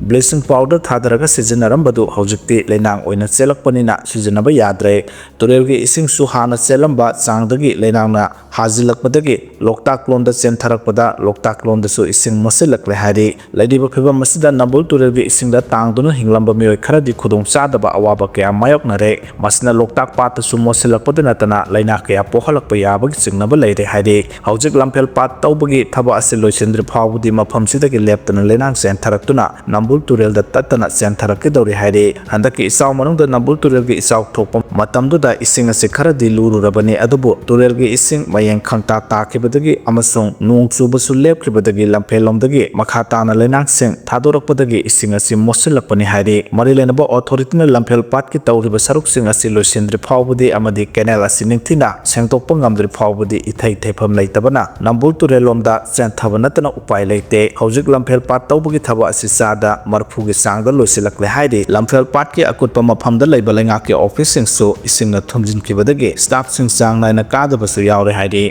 bleaching powder ꯊꯥꯗꯔꯒ ꯁꯤꯖꯤꯟꯅꯔꯝꯕꯗꯨ ꯍꯧꯖꯤꯛꯇꯤ ꯂꯩꯅꯥꯡ ꯑꯣꯏꯅ ꯆꯦꯜꯂꯛꯄꯅꯤꯅ ꯁꯤꯖꯤꯟꯅꯕ ꯌꯥꯗ꯭ꯔꯦ꯫ ꯇꯨꯔꯦꯜꯒꯤ ꯏꯁꯤꯡꯁꯨ ꯍꯥꯟꯅ ꯆꯦꯜꯂꯝꯕ ꯆꯥꯡꯗꯒꯤ ꯂꯩꯅꯥꯡꯅ ꯍꯥꯖꯤꯜꯂꯛꯄꯗꯒꯤ ꯂꯣꯛꯇꯥꯛ ꯂꯣꯝꯗ ꯆꯦꯟꯊꯔꯛꯄꯗ ꯂꯣꯛꯇꯥꯛ ꯂꯣꯝꯗꯁꯨ ꯏꯁꯤꯡ ꯃꯣꯠꯁꯤꯜꯂꯛꯂꯦ ꯍꯥꯏꯔꯤ꯫ ꯂꯩꯔꯤꯕ ꯐꯤꯕꯝ ꯑꯁꯤꯗ ꯅꯝꯕꯨꯜ ꯇꯨꯔꯦꯜꯒꯤ ꯏꯁꯤꯡꯗ ꯇꯥꯡꯗꯨꯅ ꯍꯤꯡꯂꯝꯕ ꯃꯤꯑꯣꯏ ꯈꯔꯗꯤ ꯈꯨꯗꯣꯡ ꯆꯥꯗꯕ ꯑꯋꯥꯕ ꯀꯌꯥ ꯃꯥꯌꯣꯛꯅꯔꯦ꯫ ꯃꯁꯤꯅ ꯂꯣꯛꯇꯥꯛ ꯄꯥꯠꯇꯁꯨ ꯃꯣꯠꯁꯤꯜꯂꯛꯄꯗ ꯅꯠꯇꯅ ꯂꯩꯅꯥ ꯀꯌꯥ ꯄꯣꯛꯍꯜꯂꯛꯄ ꯌꯥꯕꯒꯤ ꯆꯤꯡꯅꯕ ꯂꯩꯔꯦ ꯍꯥꯏꯔꯤ꯫ ꯍꯧꯖꯤꯛ ꯂꯝꯐꯦꯜ ꯄꯥꯠ ꯇꯧꯕꯒꯤ ꯊꯕꯛ ꯑꯁꯤ ꯂꯣꯏꯁꯤꯟꯗ꯭ꯔꯤ ꯐꯥꯎꯕꯗꯤ ꯃꯐꯝꯁꯤꯗꯒꯤ ꯂꯦꯞꯇꯅ ꯂꯩꯅꯥꯡ ꯆꯦꯟꯊꯔꯛꯇꯨꯅ ꯅꯝꯕꯨꯜ ꯇꯨꯔꯦꯜꯗ ꯇꯠꯇꯅ ꯆꯦꯟꯊꯔꯛꯀꯗꯧꯔꯤ ꯍꯥꯏꯔꯤ꯫ ꯍꯟꯗꯛꯀꯤ ꯏꯆꯥꯎ ꯃꯅꯨꯡꯗ ꯅꯝꯕꯨꯜ ꯇꯨꯔꯦꯜꯒꯤ ꯏꯆꯥꯎ ꯊꯣꯛꯄ ꯃꯇꯝꯗꯨꯗ ꯏꯁꯤꯡ ꯑꯁꯤ ꯈꯔꯗꯤ ꯂꯨꯔꯨꯔꯕꯅꯤ, ꯑꯗꯨꯕꯨ ꯇꯨꯔꯦꯜꯒꯤ ꯏꯁꯤꯡ ꯃꯌꯦꯡ ꯈꯪꯇꯥ ꯇꯥꯈꯤꯕꯗꯒꯤ ꯑꯃꯁꯨꯡ ꯅꯣꯡ ꯆꯨꯕꯁꯨ ꯂꯦꯞꯈꯤꯕꯗꯒꯤ ꯂꯝꯐꯦꯜꯂꯣꯝꯗꯒꯤ ꯃꯈꯥ ꯇꯥꯅ ꯂꯩꯅꯥꯡꯁꯤꯡ ꯊꯥꯗꯣꯔꯛꯄꯗꯒꯤ ꯏꯁꯤꯡ ꯑꯁꯤ ꯃꯣꯠꯁꯤꯜꯂꯛꯄꯅꯤ ꯍꯥꯏꯔꯤ꯫ ꯃꯔꯤ ꯂꯩꯅꯕ authority ꯅ ꯂꯝꯐꯦꯜ ꯄꯥꯠꯀꯤ ꯇꯧꯔꯤꯕ ꯁꯔꯨꯛꯁꯤꯡ ꯑꯁꯤ ꯂꯣꯏꯁꯤꯟꯗ꯭ꯔꯤ ꯐꯥꯎꯕꯗꯤ ꯑꯃꯗꯤ canal ꯑꯁꯤ ꯅꯤꯡꯊꯤꯅ ꯁꯦꯡꯗꯣꯛꯄ ꯉꯝꯗ꯭ꯔꯤ ꯐꯥꯎꯕꯗꯤ ꯏꯊꯩ ꯊꯩꯐꯝ ꯂꯩꯇꯕꯅ ꯅꯝꯕꯨꯜ ꯇꯨꯔꯦꯜꯂꯣꯝꯗ ꯆꯦꯟꯊꯕ ꯅꯠꯇꯅ ꯎꯄꯥꯏ ꯂꯩꯇꯦ꯫ ꯍꯧꯖꯤꯛ ꯂꯝꯐꯦꯜ ꯄꯥꯠ ꯇꯧꯕꯒꯤ ꯊꯕꯛ ꯑꯁꯤ ꯆꯥꯗ ꯃꯔꯐꯨꯒꯤ ꯆꯥꯡꯗ ꯂꯣꯏꯁꯤꯜꯂꯛꯂꯦ ꯍꯥꯏꯔꯤ꯫ ꯂꯝꯐꯦꯜ ꯄꯥꯠꯀꯤ ꯑꯀꯨꯠꯄ ꯃꯐꯝꯗ ꯂꯩꯕ ꯂꯩꯉꯥꯛꯀꯤ office ꯁꯤꯡꯁꯨ ꯏꯁꯤꯡꯅ ꯊꯨꯝꯖꯤꯟꯈꯤꯕꯗꯒꯤ staff ꯁꯤꯡ ꯆꯥꯡ ꯅꯥꯏꯅ ꯀꯥꯗꯕꯁꯨ ꯌꯥꯎꯔꯦ ꯍꯥꯏꯔꯤ꯫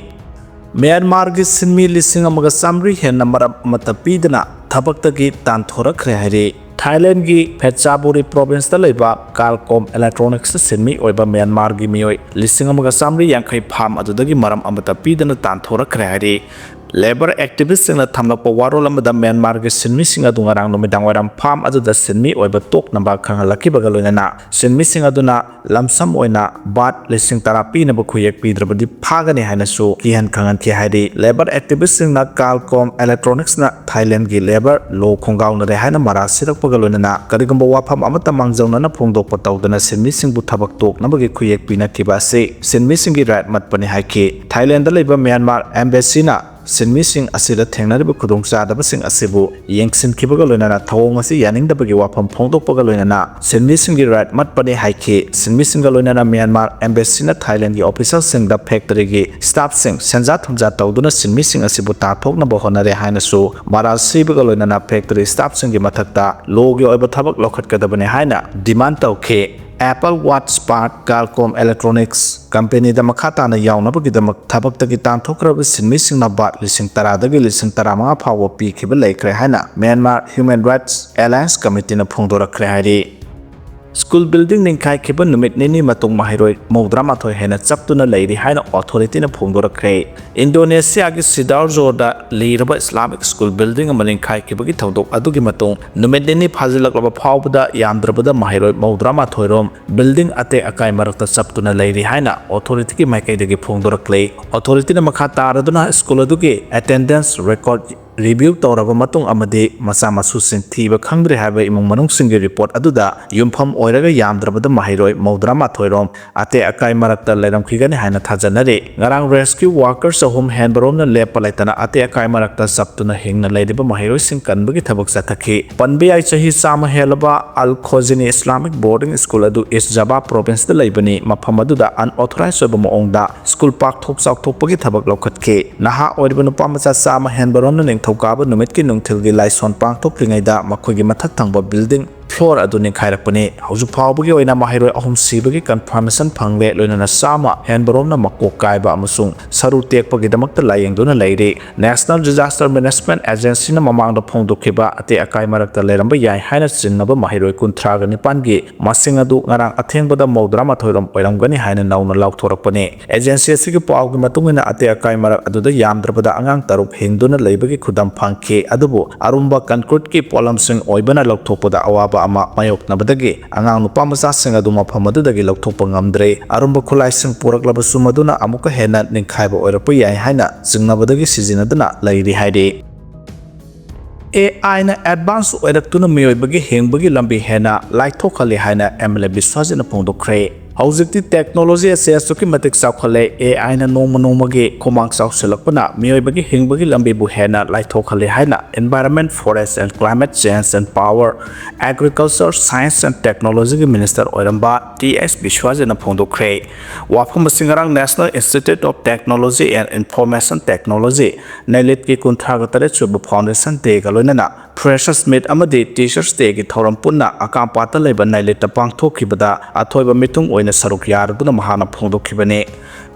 ꯃ꯭ꯌꯥꯟꯃꯥꯔꯒꯤ ꯁꯤꯟꯃꯤ ꯂꯤꯁꯤꯡ ꯑꯃꯒ ꯆꯥꯃꯔꯤ ꯍꯦꯟꯅ ꯃꯔꯝ ꯑꯃꯠꯇ ꯄꯤꯗꯅ ꯊꯕꯛꯇꯒꯤ ꯇꯥꯟꯊꯣꯔꯛꯈ꯭ꯔꯦ ꯍꯥꯏꯔꯤ꯫ ꯊꯥꯏꯂꯦꯟꯒꯤ ꯐꯦꯠꯆꯥꯕꯨꯔꯤ ꯄ꯭ꯔꯣꯚꯤꯟꯁꯇ ꯂꯩꯕ ꯀꯥꯜꯀꯣꯝ ꯏꯂꯦꯛꯇ꯭ꯔꯣꯅꯤꯛꯁꯇ ꯁꯤꯟꯃꯤ ꯑꯣꯏꯕ ꯃ꯭ꯌꯥꯟꯃꯥꯔꯒꯤ ꯃꯤꯑꯣꯏ ꯂꯤꯁꯤꯡ ꯑꯃꯒ ꯆꯥꯃꯔꯤ ꯌꯥꯡꯈꯩ ꯐꯥꯝ ꯑꯗꯨꯗꯒꯤ ꯃꯔꯝ ꯑꯃꯠꯇ ꯄꯤꯗꯅ ꯇꯥꯟꯊꯣꯔꯛꯈ꯭ꯔꯦ ꯍꯥꯏꯔꯤ꯫ ꯂꯦꯕꯔ ꯑꯦꯛꯇꯤꯚꯤꯁꯁꯤꯡꯅ ꯊꯝꯂꯛꯄ ꯋꯥꯔꯣꯜ ꯑꯃꯗ ꯃ꯭ꯌꯥꯟꯃꯥꯔꯒꯤ ꯁꯤꯟꯃꯤꯁꯤꯡ ꯑꯗꯨ ꯉꯔꯥꯡ ꯅꯨꯃꯤꯗꯥꯡ ꯋꯥꯏꯔꯝ ꯐꯥꯝ ꯑꯗꯨꯗ ꯁꯤꯟꯃꯤ ꯑꯣꯏꯕ ꯇꯣꯛꯅꯕ ꯈꯪꯍꯜꯂꯛꯈꯤꯕꯒ ꯂꯣꯏꯅꯅ ꯁꯤꯟꯃꯤꯁꯤꯡ ꯑꯗꯨꯅ ꯂꯝꯁꯝ ꯑꯣꯏꯅ ꯕꯥꯠ ꯂꯤꯁꯤꯡ ꯇꯔꯥ ꯄꯤꯅꯕ ꯈꯨꯌꯦꯛ ꯄꯤꯗ꯭ꯔꯕꯗꯤ ꯐꯥꯒꯅꯤ ꯍꯥꯏꯅꯁꯨ ꯀꯤꯍꯟ ꯈꯪꯍꯟꯈꯤ ꯍꯥꯏꯔꯤ꯫ ꯂꯦꯕꯔ ꯑꯦꯛꯇꯤꯚꯤꯁꯁꯤꯡꯅ ꯀꯥꯜꯀꯣꯝ ꯏꯂꯦꯛꯇ꯭ꯔꯣꯅꯤꯛꯁꯅ ꯊꯥꯏꯂꯦꯟꯒꯤ ꯂꯦꯕꯔ ꯂꯣ ꯈꯣꯡꯒꯥꯎꯅꯔꯦ ꯍꯥꯏꯅ ꯃꯔꯥꯜ ꯁꯤꯔꯛꯄꯒ ꯂꯣꯏꯅꯅ ꯀꯔꯤꯒꯨꯝꯕ ꯋꯥꯐꯝ ꯑꯃꯠꯇ ꯃꯥꯡꯖꯧꯅꯅ ꯐꯣꯡꯗꯣꯛꯄ ꯇꯧꯗꯅ ꯁꯤꯟꯃꯤꯁꯤꯡꯕꯨ ꯊꯕꯛ ꯇꯣꯛꯅꯕꯒꯤ ꯈꯨꯌꯦꯛ ꯄꯤꯅꯈꯤꯕ ꯑꯁꯤ ꯁꯤꯟꯃꯤꯁꯤꯡꯒꯤ ꯔꯥꯏꯠ ꯃꯠꯄꯅꯤ ꯍꯥꯏꯈꯤ꯫ ꯊꯥꯏꯂꯦꯟꯗ ꯂꯩꯕ ꯃ꯭ꯌꯥꯟꯃꯥꯔ ꯑꯦꯝꯕꯦꯁꯤꯅ ꯁꯤꯟꯃꯤꯁꯤꯡ ꯑꯁꯤꯗ ꯊꯦꯡꯅꯔꯤꯕ ꯈꯨꯗꯣꯡꯆꯥꯗꯕꯁꯤꯡ ꯑꯁꯤꯕꯨ ꯌꯦꯡꯁꯤꯟꯈꯤꯕꯒ ꯂꯣꯏꯅꯅ ꯊꯧꯑꯣꯡ ꯑꯁꯤ ꯌꯥꯅꯤꯡꯗꯕꯒꯤ ꯋꯥꯐꯝ ꯐꯣꯡꯗꯣꯛꯄꯒ ꯂꯣꯏꯅꯅ ꯁꯤꯟꯃꯤꯁꯤꯡꯒꯤ ꯔꯥꯏꯠ ꯃꯠꯄꯅꯤ ꯍꯥꯏꯈꯤ꯫ ꯁꯤꯟꯃꯤꯁꯤꯡꯒ ꯂꯣꯏꯅꯅ ꯃ꯭ꯌꯥꯟꯃꯥꯔ ꯑꯦꯝꯕꯦꯁꯤꯅ ꯊꯥꯏꯂꯦꯟꯒꯤ ꯑꯣꯐꯤꯁꯔꯁꯤꯡꯗ ꯐꯦꯛꯇꯔꯤꯒꯤ ꯁ꯭ꯇꯥꯐꯁꯤꯡ ꯁꯦꯟꯖꯥ ꯊꯨꯝꯖꯥ ꯇꯧꯗꯨꯅ ꯁꯤꯟꯃꯤꯁꯤꯡ ꯑꯁꯤꯕꯨ ꯇꯥꯟꯊꯣꯛꯅꯕ ꯍꯣꯠꯅꯔꯦ ꯍꯥꯏꯅꯁꯨ ꯃꯔꯥꯜ ꯁꯤꯕꯒ ꯂꯣꯏꯅꯅ ꯐꯦꯛꯇꯔꯤ ꯁ꯭ꯇꯥꯐꯁꯤꯡꯒꯤ ꯃꯊꯛꯇ ꯂꯣꯒꯤ ꯑꯣꯏꯕ ꯊꯕꯛ ꯂꯧꯈꯠꯀꯗꯕꯅꯤ ꯍꯥꯏꯅ ꯗꯤꯃꯥꯟ ꯇꯧꯈꯤ꯫ ꯑꯦꯄꯜ ꯋꯥꯠꯆ ꯄꯥꯔꯠ ꯀꯥꯜꯀꯣꯝ ꯏꯂꯦꯛꯇ꯭ꯔꯣꯅꯤꯛꯁ ꯀꯝꯄꯦꯅꯤꯗ ꯃꯈꯥ ꯇꯥꯅ ꯌꯥꯎꯅꯕꯒꯤꯗꯃꯛ ꯊꯕꯛꯇꯒꯤ ꯇꯥꯟꯊꯣꯛꯈ꯭ꯔꯕ ꯁꯤꯟꯃꯤꯁꯤꯡꯅ ꯕꯥꯠ ꯂꯤꯁꯤꯡ ꯇꯔꯥꯗꯒꯤ ꯂꯤꯁꯤꯡ ꯇꯔꯥꯃꯉꯥ ꯐꯥꯎꯕ ꯄꯤꯈꯤꯕ ꯂꯩꯈ꯭ꯔꯦ ꯍꯥꯏꯅ ꯃ꯭ꯌꯥꯟꯃꯥꯔ ꯍ꯭ꯌꯨꯃꯦꯟ ꯔꯥꯏꯠꯁ ꯑꯦꯂꯥꯌꯟꯁ ꯀꯃꯤꯇꯤꯅ ꯐꯣꯡꯗꯣꯔꯛꯈ꯭ꯔꯦ ꯍꯥꯏꯔꯤ꯫ ꯁ꯭ꯀꯨꯜ ꯕꯤꯜꯗꯤꯡ ꯅꯤꯡꯈꯥꯏꯈꯤꯕ ꯅꯨꯃꯤꯠ ꯅꯤꯅꯤ ꯃꯇꯨꯡ ꯃꯍꯩꯔꯣꯏ ꯃꯧꯗ꯭ꯔꯥ ꯃꯥꯊꯣꯏ ꯍꯦꯟꯅ ꯆꯞꯇꯨꯅ ꯂꯩꯔꯤ ꯍꯥꯏꯅ ꯑꯣꯊꯣꯔꯤꯇꯤꯅ ꯐꯣꯡꯗꯣꯔꯛꯈ꯭ꯔꯦ꯫ ꯏꯟꯗꯣꯅꯦꯁꯤꯌꯥꯒꯤ ꯁꯤꯗꯥꯔꯖꯣꯔꯗ ꯂꯤꯔꯕ ꯏꯁꯂꯥꯃꯤꯛ ꯁ꯭ꯀꯨꯜ ꯕꯤꯜꯗꯤꯡ ꯑꯃ ꯅꯤꯡꯈꯥꯏꯈꯤꯕꯒꯤ ꯊꯧꯗꯣꯛ ꯑꯗꯨꯒꯤ ꯃꯇꯨꯡ ꯅꯨꯃꯤꯠ ꯅꯤꯅꯤ ꯐꯥꯖꯤꯜꯂꯛꯂꯕ ꯐꯥꯎꯕꯗ ꯌꯥꯝꯗ꯭ꯔꯕꯗ ꯃꯍꯩꯔꯣꯏ ꯃꯧꯗ꯭ꯔꯥ ꯃꯥꯊꯣꯏ ꯔꯣꯝ ꯕꯤꯜꯗꯤꯡ ꯑꯇꯦꯛ ꯑꯀꯥꯏ ꯃꯔꯛꯇ ꯆꯞꯇꯨꯅ ꯂꯩꯔꯤ ꯍꯥꯏꯅ ꯑꯣꯊꯣꯔꯤꯇꯤꯒꯤ ꯃꯥꯏꯀꯩꯗꯒꯤ ꯐꯣꯡꯗꯣꯔꯛꯂꯤ꯫ ꯑꯣꯊꯣꯔꯤꯇꯤꯅ ꯃꯈꯥ ꯇꯥꯔꯗꯨꯅ ꯁ꯭ꯀꯨꯜ ꯑꯗꯨꯒꯤ ꯑꯦꯇꯦꯟꯗꯦꯟꯁ ꯔꯦꯀꯣꯔꯗ ꯔꯤꯚ꯭ꯌꯨ ꯇꯧꯔꯕ ꯃꯇꯨꯡ ꯑꯃꯗꯤ ꯃꯆꯥ ꯃꯁꯨꯁꯤꯡ ꯊꯤꯕ ꯈꯪꯗ꯭ꯔꯦ ꯍꯥꯏꯕ ꯏꯃꯨꯡ ꯃꯅꯨꯡꯁꯤꯡꯒꯤ ꯔꯤꯄꯣꯔꯠ ꯑꯗꯨꯗ ꯌꯨꯝꯐꯝ ꯑꯣꯏꯔꯒ ꯌꯥꯝꯗ꯭ꯔꯕꯗ ꯃꯍꯩꯔꯣꯏ ꯃꯧꯗ꯭ꯔꯥ ꯃꯥꯊꯣꯏ ꯔꯣꯝ ꯑꯇꯦꯛ ꯑꯀꯥꯏ ꯃꯔꯛꯇ ꯂꯩꯔꯝꯈꯤꯒꯅꯤ ꯍꯥꯏꯅ ꯊꯥꯖꯅꯔꯤ꯫ ꯉꯔꯥꯡ ꯔꯦꯁꯀ꯭ꯌꯨ ꯋꯥꯔꯀꯔꯁ ꯑꯍꯨꯝ ꯍꯦꯟꯕꯔꯣꯝꯅ ꯂꯦꯞꯄ ꯂꯩꯇꯅ ꯑꯇꯦꯛ ꯑꯀꯥꯏ ꯃꯔꯛꯇ ꯆꯞꯇꯨꯅ ꯍꯤꯡꯅ ꯂꯩꯔꯤꯕ ꯃꯍꯩꯔꯣꯏꯁꯤꯡ ꯀꯟꯕꯒꯤ ꯊꯕꯛ ꯆꯠꯊꯈꯤ꯫ ꯄꯟꯕ ꯌꯥꯏ, ꯆꯍꯤ ꯆꯥꯝꯃ ꯍꯦꯜꯂꯕ ꯑꯜ ꯈꯣꯖꯤꯅꯤ ꯏꯁꯂꯥꯃꯤꯛ ꯕꯣꯔꯗꯤꯡ ꯁ꯭ꯀꯨꯜ ꯑꯗꯨ ꯏꯁ ꯖꯥꯕꯥ ꯄ꯭ꯔꯣꯚꯤꯟꯁꯇ ꯂꯩꯕꯅꯤ꯫ ꯃꯐꯝ ꯑꯗꯨꯗ ꯑꯟꯑꯣꯊꯣꯔꯥꯏꯖ ꯑꯣꯏꯕ ꯃꯑꯣꯡꯗ ꯁ꯭ꯀꯨꯜ ꯄꯥꯛꯊꯣꯛ ꯆꯥꯎꯊꯣꯛꯄꯒꯤ ꯊꯕꯛ ꯂꯧꯈꯠꯈꯤ꯫ ꯅꯍꯥ ꯑꯣꯏꯔꯤꯕ ꯅꯨꯄꯥ ꯃꯆꯥ ꯆꯥꯝꯃ ꯍꯦꯟꯕꯔꯣꯝꯅ ꯅꯤꯡꯊꯧꯀꯥꯕ ꯅꯨꯃꯤꯠꯀꯤ ꯅꯨꯡꯊꯤꯜꯒꯤ ꯂꯥꯏꯁꯣꯟ ꯄꯥꯡꯊꯣꯛꯂꯤꯉꯩꯗ ꯃꯈꯣꯏꯒꯤ ꯃꯊꯛ ꯊꯪꯕ ꯕꯤꯜꯗꯤꯡ floor ꯑꯗꯨ ꯅꯤꯡꯈꯥꯏꯔꯛꯄꯅꯤ꯫ ꯍꯧꯖꯤꯛ ꯐꯥꯎꯕꯒꯤ ꯑꯣꯏꯅ ꯃꯍꯩꯔꯣꯏ ꯑꯍꯨꯝ ꯁꯤꯕꯒꯤ confirmation ꯐꯪꯂꯦ, ꯂꯣꯏꯅꯅ ꯆꯥꯝꯃ ꯍꯦꯟꯕꯔꯣꯝꯅ ꯃꯀꯣꯛ ꯀꯥꯏꯕ ꯑꯃꯁꯨꯡ ꯁꯔꯨ ꯇꯦꯛꯄꯒꯤꯗꯃꯛꯇ ꯂꯥꯌꯦꯡꯗꯨꯅ ꯂꯩꯔꯤ꯫ National Disaster Management Agencyꯅ ꯃꯃꯥꯡꯗ ꯐꯣꯡꯗꯣꯛꯈꯤꯕ ꯑꯇꯦꯛ ꯑꯀꯥꯏ ꯃꯔꯛꯇ ꯂꯩꯔꯝꯕ ꯌꯥꯏ ꯍꯥꯏꯅ ꯆꯤꯡꯅꯕ ꯃꯍꯩꯔꯣꯏ ꯀꯨꯟꯊ꯭ꯔꯥꯒ ꯅꯤꯄꯥꯟꯒꯤ ꯃꯁꯤꯡ ꯑꯗꯨ ꯉꯔꯥꯡ ꯑꯊꯦꯡꯕꯗ ꯃꯧꯗ꯭ꯔꯥ ꯃꯥꯊꯣꯏꯔꯣꯝ ꯑꯣꯏꯔꯝꯒꯅꯤ ꯍꯥꯏꯅ ꯅꯧꯅ ꯂꯥꯎꯊꯣꯔꯛꯄꯅꯤ꯫ Agency ꯑꯁꯤꯒꯤ ꯄꯥꯎꯒꯤ ꯃꯇꯨꯡ ꯏꯟꯅ, ꯑꯇꯦꯛ ꯑꯀꯥꯏ ꯃꯔꯛ ꯑꯗꯨꯗ ꯌꯥꯝꯗ꯭ꯔꯕꯗ ꯑꯉꯥꯡ ꯇꯔꯨꯛ ꯍꯤꯡꯗꯨꯅ ꯂꯩꯕꯒꯤ ꯈꯨꯗꯝ ꯐꯪꯈꯤ, ꯑꯗꯨꯕꯨ ꯑꯔꯨꯝꯕ concreteꯀꯤ ꯄꯣꯠꯂꯝꯁꯤꯡ ꯑꯣꯏꯕꯅ ꯂꯧꯊꯣꯛꯄꯗ ꯑꯋꯥꯕ ꯑꯃ ꯃꯥꯌꯣꯛꯅꯕꯗꯒꯤ ꯑꯉꯥꯡ ꯅꯨꯄꯥ ꯃꯆꯥꯁꯤꯡ ꯑꯗꯨ ꯃꯐꯝ ꯑꯗꯨꯗꯒꯤ ꯂꯧꯊꯣꯛꯄ ꯉꯝꯗ꯭ꯔꯦ꯫ ꯑꯔꯨꯝꯕ ꯈꯨꯠꯂꯥꯏꯁꯤꯡ ꯄꯨꯔꯛꯂꯕꯁꯨ, ꯃꯗꯨꯅ ꯑꯃꯨꯛꯀ ꯍꯦꯟꯅ ꯅꯤꯡꯈꯥꯏꯕ ꯑꯣꯏꯔꯛꯄ ꯌꯥꯏ ꯍꯥꯏꯅ ꯆꯤꯡꯅꯕꯗꯒꯤ ꯁꯤꯖꯤꯟꯅꯗꯨꯅ ꯂꯩꯔꯤ ꯍꯥꯏꯔꯤ꯫ AIꯅ advance ꯑꯣꯏꯔꯛꯇꯨꯅ ꯃꯤꯑꯣꯏꯕꯒꯤ ꯍꯤꯡꯕꯒꯤ ꯂꯝꯕꯤ ꯍꯦꯟꯅ ꯂꯥꯏꯊꯣꯛꯍꯜꯂꯤ ꯍꯥꯏꯅ MLA ꯕꯤꯁ꯭ꯋꯥꯖꯤꯠꯅ ꯐꯣꯡꯗꯣꯛꯈ꯭ꯔꯦ꯫ ꯍꯧꯖꯤꯛꯇꯤ technology ꯑꯁꯤ ꯑꯁꯨꯛꯀꯤ ꯃꯇꯤꯛ ꯆꯥꯎꯈꯠꯂꯦ, AIꯅ ꯅꯣꯡꯃ ꯅꯣꯡꯃꯒꯤ ꯈꯨꯃꯥꯡ ꯆꯥꯎꯁꯤꯜꯂꯛꯄꯅ ꯃꯤꯑꯣꯏꯕꯒꯤ ꯍꯤꯡꯕꯒꯤ ꯂꯝꯕꯤꯕꯨ ꯍꯦꯟꯅ ꯂꯥꯏꯊꯣꯛꯍꯜꯂꯤ ꯍꯥꯏꯅ Environment, Forest and Climate Change and Power, Agriculture, Science and Technologyꯒꯤ Minister ꯑꯣꯏꯔꯝꯕ ꯇꯤ ꯑꯦꯁ ꯕꯤꯁ꯭ꯋꯥꯖꯤꯠꯅ ꯐꯣꯡꯗꯣꯛꯈ꯭ꯔꯦ꯫ ꯋꯥꯐꯝ ꯑꯁꯤ ꯉꯔꯥꯡ National Institute of Technology and Information Technology, NILITꯀꯤ ꯀꯨꯟꯊ꯭ꯔꯥꯒ ꯇꯔꯦꯠ ꯁꯨꯕ Foundation Dayꯒ ꯂꯣꯏꯅꯅ Freshers Meet ꯑꯃꯗꯤ Teachers Dayꯒꯤ ꯊꯧꯔꯝ ꯄꯨꯟꯅ ꯑꯀꯥꯝꯄꯥꯠꯇ ꯂꯩꯕ NILITꯇ ꯄꯥꯡꯊꯣꯛꯈꯤꯕꯗ ꯑꯊꯣꯏꯕ ꯃꯤꯊꯨꯡ ꯑꯣꯏꯅ ꯁꯔꯨꯛ ꯌꯥꯔꯗꯨꯅ ꯃꯍꯥꯛꯅ ꯐꯣꯡꯗꯣꯛꯈꯤꯕꯅꯤ꯫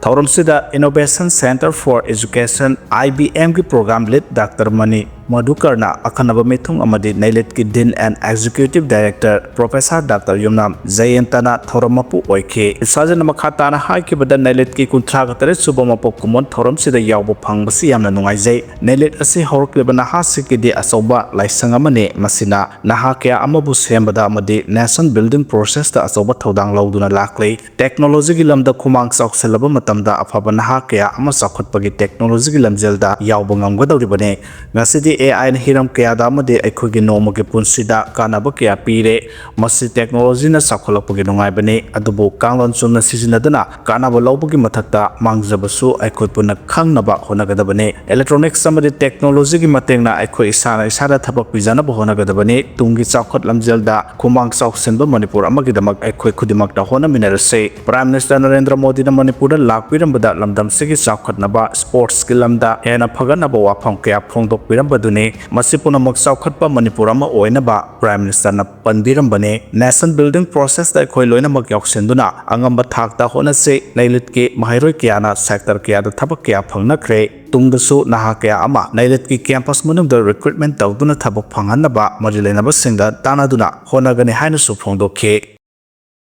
ꯊꯧꯔꯝꯁꯤꯗ Innovation Centre for Education, IBMꯒꯤ Program Lead Doctor ꯃꯅꯤ ꯃꯙꯨꯀꯔꯅ ꯑꯈꯟꯅꯕ ꯃꯤꯊꯨꯡ ꯑꯃꯗꯤ NILITꯀꯤ Dean and Executive Director Professor Doctor ꯌꯨꯝꯅꯥꯝ ꯖꯌꯦꯟꯇꯅ ꯊꯧꯔꯝ ꯃꯄꯨ ꯑꯣꯏꯈꯤ꯫ ꯕꯤꯁ꯭ꯋꯥꯖꯤꯠꯅ ꯃꯈꯥ ꯇꯥꯅ ꯍꯥꯏꯈꯤꯕꯗ, NILITꯀꯤ ꯀꯨꯟꯊ꯭ꯔꯥꯒ ꯇꯔꯦꯠ ꯁꯨꯕ ꯃꯄꯣꯛ ꯀꯨꯝꯑꯣꯟ ꯊꯧꯔꯝꯁꯤꯗ ꯌꯥꯎꯕ ꯐꯪꯕꯁꯤ ꯌꯥꯝꯅ ꯅꯨꯡꯉꯥꯏꯖꯩ꯫ NILIT ꯑꯁꯤ ꯍꯧꯔꯛꯂꯤꯕ ꯅꯍꯥꯁꯤꯡꯒꯤꯗꯤ ꯑꯆꯧꯕ ꯂꯥꯏꯁꯪ ꯑꯃꯅꯤ꯫ ꯃꯁꯤꯅ ꯅꯍꯥ ꯀꯌꯥ ꯑꯃꯕꯨ ꯁꯦꯝꯕꯗ ꯑꯃꯗꯤ nation building processꯇ ꯑꯆꯧꯕ ꯊꯧꯗꯥꯡ ꯂꯧꯗꯨꯅ ꯂꯥꯛꯂꯤ꯫ Technologyꯒꯤ ꯂꯝꯗ ꯈꯨꯃꯥꯡ ꯆꯥꯎꯁꯤꯜꯂꯕ ꯃꯇꯝꯗ ꯑꯐꯕ ꯅꯍꯥ ꯀꯌꯥ ꯑꯃ ꯆꯥꯎꯈꯠꯄꯒꯤ technologyꯒꯤ ꯂꯝꯖꯦꯜꯗ ꯌꯥꯎꯕ ꯉꯝꯒꯗꯧꯔꯤꯕꯅꯤ꯫ ꯉꯁꯤꯗꯤ AIꯅ ꯍꯤꯔꯝ ꯀꯌꯥꯗ ꯑꯃꯗꯤ ꯑꯩꯈꯣꯏꯒꯤ ꯅꯣꯡꯃꯒꯤ ꯄꯨꯟꯁꯤꯗ ꯀꯥꯟꯅꯕ ꯀꯌꯥ ꯄꯤꯔꯦ꯫ ꯃꯁꯤ technologyꯅ ꯆꯥꯎꯈꯠꯂꯛꯄꯒꯤ ꯅꯨꯡꯉꯥꯏꯕꯅꯤ, ꯑꯗꯨꯕꯨ ꯀꯥꯡꯂꯣꯟ ꯆꯨꯝꯅ ꯁꯤꯖꯤꯟꯅꯗꯨꯅ ꯀꯥꯟꯅꯕ ꯂꯧꯕꯒꯤ ꯃꯊꯛꯇ ꯃꯥꯡꯖꯕꯁꯨ ꯑꯩꯈꯣꯏ ꯄꯨꯟꯅ ꯈꯪꯅꯕ ꯍꯣꯠꯅꯒꯗꯕꯅꯤ꯫ Electronics ꯑꯃꯗꯤ technologyꯒꯤ ꯃꯇꯦꯡꯅ ꯑꯩꯈꯣꯏ ꯏꯁꯥꯅ ꯏꯁꯥꯗ ꯊꯕꯛ ꯄꯤꯖꯅꯕ ꯍꯣꯠꯅꯒꯗꯕꯅꯤ꯫ ꯇꯨꯡꯒꯤ ꯆꯥꯎꯈꯠ ꯂꯝꯖꯦꯜꯗ ꯈꯨꯃꯥꯡ ꯆꯥꯎꯁꯤꯟꯕ ꯃꯅꯤꯄꯨꯔ ꯑꯃꯒꯤꯗꯃꯛ ꯑꯩꯈꯣꯏ ꯈꯨꯗꯤꯡꯃꯛꯇ ꯍꯣꯠꯅꯃꯤꯟꯅꯔꯁꯤ꯫ Prime Minister ꯅꯔꯦꯟꯗ꯭ꯔ ꯃꯣꯗꯤꯅ ꯃꯅꯤꯄꯨꯔꯗ ꯂꯥꯛꯄꯤꯔꯝꯕꯗ ꯂꯝꯗꯝꯁꯤꯒꯤ ꯆꯥꯎꯈꯠꯅꯕ, sportsꯀꯤ ꯂꯝꯗ ꯍꯦꯟꯅ ꯐꯒꯠꯅꯕ ꯋꯥꯐꯝ ꯀꯌꯥ ꯐꯣꯡꯗꯣꯛꯄꯤꯔꯝꯕꯗꯨ ꯅꯤ꯫ ꯃꯁꯤ ꯄꯨꯝꯅꯃꯛ ꯆꯥꯎꯈꯠꯄ ꯃꯅꯤꯄꯨꯔ ꯑꯃ ꯑꯣꯏꯅꯕ Prime Minister ꯅ ꯄꯟꯕꯤꯔꯝꯕꯅꯤ꯫ Nation building process ꯇ ꯑꯩꯈꯣꯏ ꯂꯣꯏꯅꯃꯛ ꯌꯥꯎꯁꯤꯟꯗꯨꯅ ꯑꯉꯝꯕ ꯊꯥꯛꯇ ꯍꯣꯠꯅꯁꯤ꯫ ꯂꯩꯂꯤꯠꯀꯤ ꯃꯍꯩꯔꯣꯏ ꯀꯌꯥꯅ sector ꯀꯌꯥꯗ ꯊꯕꯛ ꯀꯌꯥ ꯐꯪꯅꯈ꯭ꯔꯦ꯫ ꯇꯨꯡꯗꯁꯨ ꯅꯍꯥ ꯀꯌꯥ ꯑꯃ ꯂꯩꯂꯤꯠꯀꯤ campus ꯃꯅꯨꯡꯗ recruitment ꯇꯧꯗꯨꯅ ꯊꯕꯛ ꯐꯪꯍꯟꯅꯕ ꯃꯔꯤ ꯂꯩꯅꯕꯁꯤꯡꯗ ꯇꯥꯟꯅꯗꯨꯅ ꯍꯣꯠꯅꯒꯅꯤ ꯍꯥꯏꯅꯁꯨ ꯐꯣꯡꯗꯣꯛꯈꯤ꯫